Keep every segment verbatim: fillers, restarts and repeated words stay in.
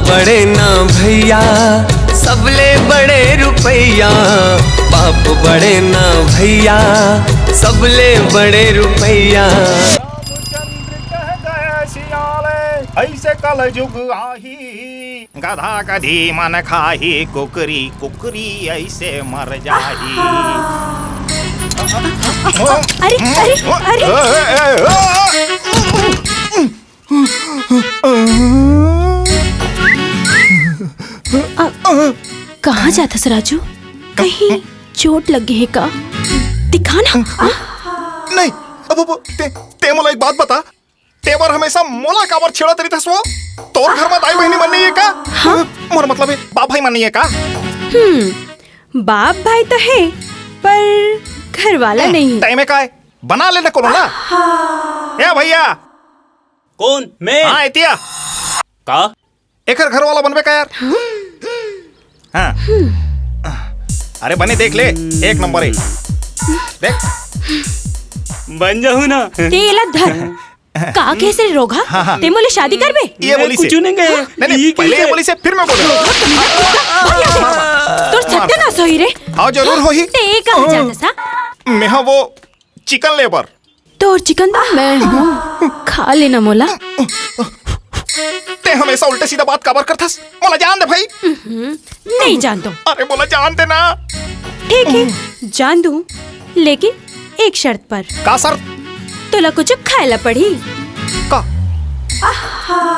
बड़े ना भैया, सबले बड़े रुपैया। बाप बड़े ना भैया, सबले बड़े रुपैया। रामचंद्र कह गए सियाले, ऐसे कल युग आही। गधा गधी मन खाही कुकरी, कुकरी ऐसे मर जाही। अरे, अरे, अरे। कहाँ जाथस राजू? कहीं चोट लग गई है का? दिखा ना। आ? नहीं, अब, अब ते, ते मोला एक बात बता, तेवर हमेशा मोला काबर छेड़त रहिथस वो? तोर घर में दाई बहिनी मन नहीं है का? हाँ? मोर मतलब है, बाप भाई मन नहीं है का? हम्म, बाप भाई तो है, पर घर वाला नहीं है। तैमे काय? बना लेना कोनो ला। ए भैया। कौन? मैं? हाँ, एतिया। का? एकर घर वाला बनबे का यार? हाँ। अरे बने देख ले, एक नंबर है। देख। बन जाहू ना। तेला धर। का कैसे रोगा? ते मोले शादी करबे? ये बोली से। कुछ नहीं गए। नहीं, नहीं, पहले ये बोली से, फिर मैं बोलूँ। तोर सत्यानाश होही रे। हाँ, जरूर होही। ते कहाँ जाथस? मैं हाँ वो चिकन लेबर। तोर चिकन तो मैं हूँ, खा लेना मोला। ते हमेशा उल्टे सीधा बात काबर करथस? मोला जान दे भाई। नहीं जान दो। अरे मोला जान दे ना। ठीक है, जान दूँ, लेकिन एक शर्त पर। का शर्त? तोला कुछ खाए ला पड़ी। का?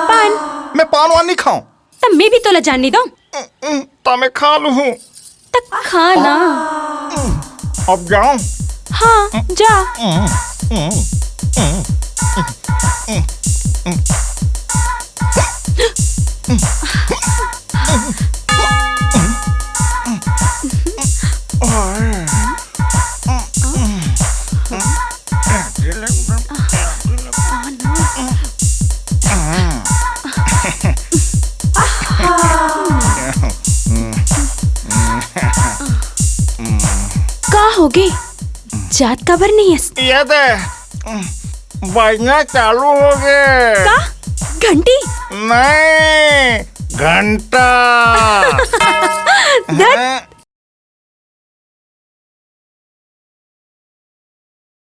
पान। मैं पान वान नहीं खाऊं। तब मैं भी तोला जान नहीं दूँ। तब मैं खा लूँ। तक खा ना। अब जाऊं? हाँ, जा। का होगे? जात काबर नहीं हस? ये दे, बजना चालू हो गए। का? घंटी? नहीं, घंटा। धत,